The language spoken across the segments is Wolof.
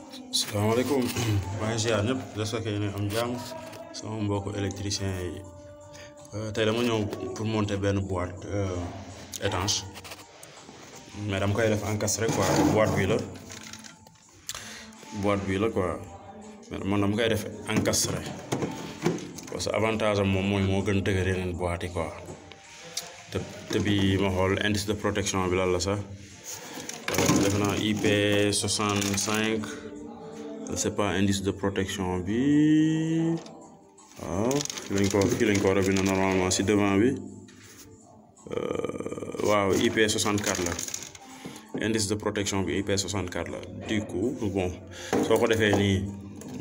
Assalamualaikum. maa ngi ziar ñëpp j'espère que yéen am jàmm sama mbokku électricien yi tey dama ñëw pour monter benn boîte étanche mais dama koy def encastré quoi boîte bi la quoi mais man dama koy def encastré parce que avantage am moom mooy moo gën dëgër yeneen boîte yi quoi te bi ma xool indice de protection bi lan la sax def naa IP 65. C'est pas indice de protection bi waaw fii lañ ko rabina normalement si devant bi waaw IP 64 la indice de protection bi IP 64 la du coup bon soo ko defee nii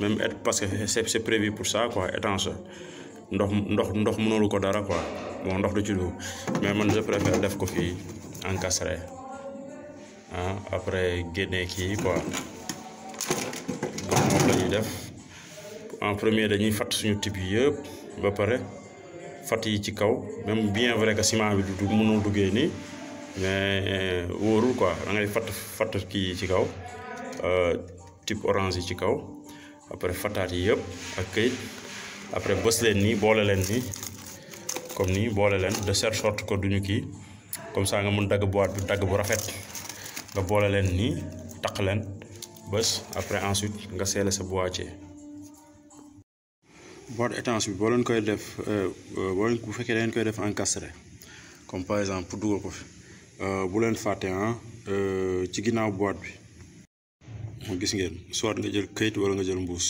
même parce que c'est prévu pour ça quoi étanche ndox mënulu ko dara quoi bon ndox du ci dugg mais man je préfère def ko fii encastré après génnee kii quoi. lañuy def en premier dañuy fatt suñu type yi yëpp ba pare fatt yi ci kaw même bien vrai que ciment bi du mënul duggee nii mais wóorul quoi da ngay fatt kii ci kaw type orange yi ci kaw après fattaat yi yëpp ak këyit après bës leen nii boole leen nii comme nii boole leen de telle sorte que duñu kii comme ça nga mun dagg boîte bi dagg bu rafet nga boole leen nii taq leen bës après ensuite nga seele sa boîtier. boîte étanche bi boo leen koy def bu fekkee da ngeen koy def encastré comme par exemple pour dugal ko fi bu leen fàtte ci ginnaaw boîte bi moo gis ngeen soit nga jël këyit wala nga jël mbuus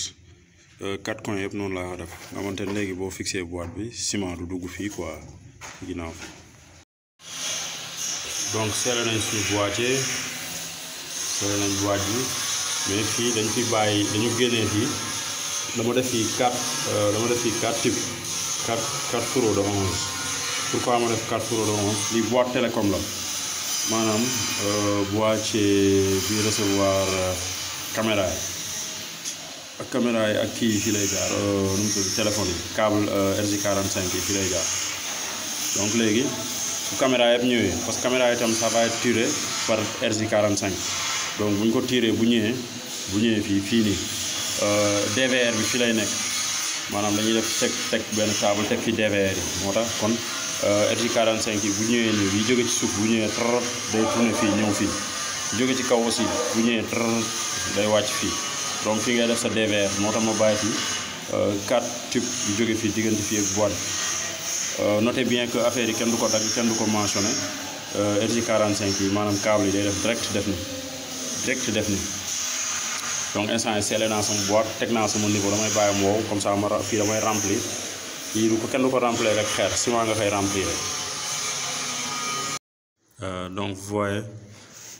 4 coins yëpp noonu laa def nga xamante ne léegi boo fixé boîte bi ciment du dugg fii quoi ci ginnaaw donc seele nañ suñu boîtier seele nañ boîte bi. mais fii dañ fi bàyyi dañu génnee fii dama def fii 4 types 4 fourreaux de 11 pourquoi ma def 4 fourreaux de 11 lii boîte télécom la maanaam boîtier bi recevoir caméra yi ak kii yi fii lay jaar nu mu tudd téléphone yi câble RJ45 yi fii lay jaar donc léegi su caméra yëpp ñëwee parce que caméra yi tam ça va être tiré par RJ45 donc bu ñu ko tiré bu ñëwee fii nii DVR bi fii lay nekk maanaam dañuy def teg benn table teg fi DVR yi moo tax kon RJ45 yi bu ñëwee nii yi jóge ci suuf bu ñëwee trrr day tourné fii ñëw fii jóge ci kaw aussi bu ñëwee trrr day wàcc fii donc fii ngay def sa DVR moo tax ma bàyyi fi 4 tubes yu jóge fii diggante fii ak boîte bi notez bien que affaire yi kenn du ko dagg kenn du ko mentionné RJ45 yi maanaam câble yi day def direct def ni donc instant yi seele naa sama boîte teg naa sama niveau damay bàyyi mu wow comme ça fii damay remplir fii kenn du ko remplir rek xeer ciment nga koy remplir donc vous voyez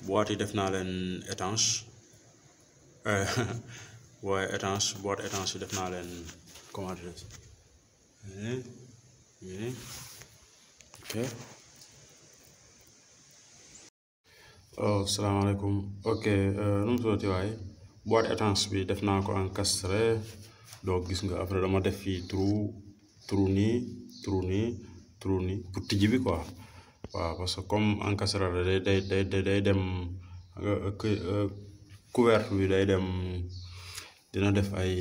boîte yi def naa leen étanche boîte étanche yi def naa leen comment dire ok. Salaamaaleykum ok nu mu tuddati waaye boîte étanche bi def naa ko encastré donc gis nga après dama def fii trou nii pour tijji bi quoi waaw parce que comme encastré day dem couvercle bi day dem dina def ay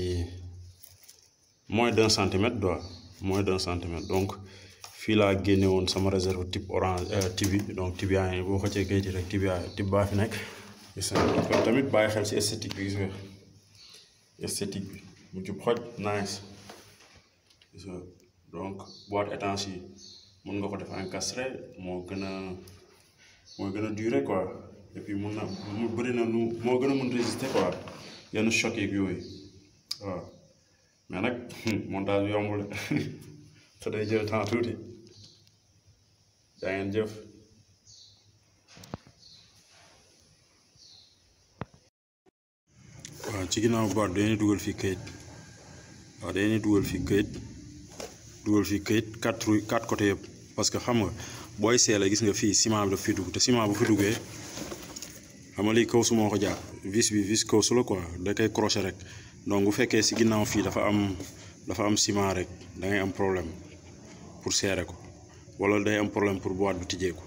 moins d'1 centimètre donc fii laa génne woon sama réserve type orange tibi donc tibia yi boo xëccee kayit rek tib baa fi nekk gis nga tamit bàyyi xel ci esthétique bi gis nga esthétique bi mu jub xoj nice gis nga donc boîte étanche yi mën nga ko def encastré moo gën a durer quoi et puis moo gën a mën résister quoi yenn choc yeeg yooyu waaw mais nag montage bi yombul te day jël temps tuuti daa ngeen jëf. waaw ci ginnaaw boîte dañuy dugal fii këyit dugal fii këyit 4 côté yëpp parce que xam nga booy seele gis nga fii ciment bi daf fi dugg te ciment bu fi duggee xam nga lii kaw su moo ko jaar vis kaw su la quoi da koy crochet rek donc bu fekkee si ginnaaw fii dafa am ciment rek da ngay am problème pour serrer ko wala day am problème pour boîte bi tijjeeku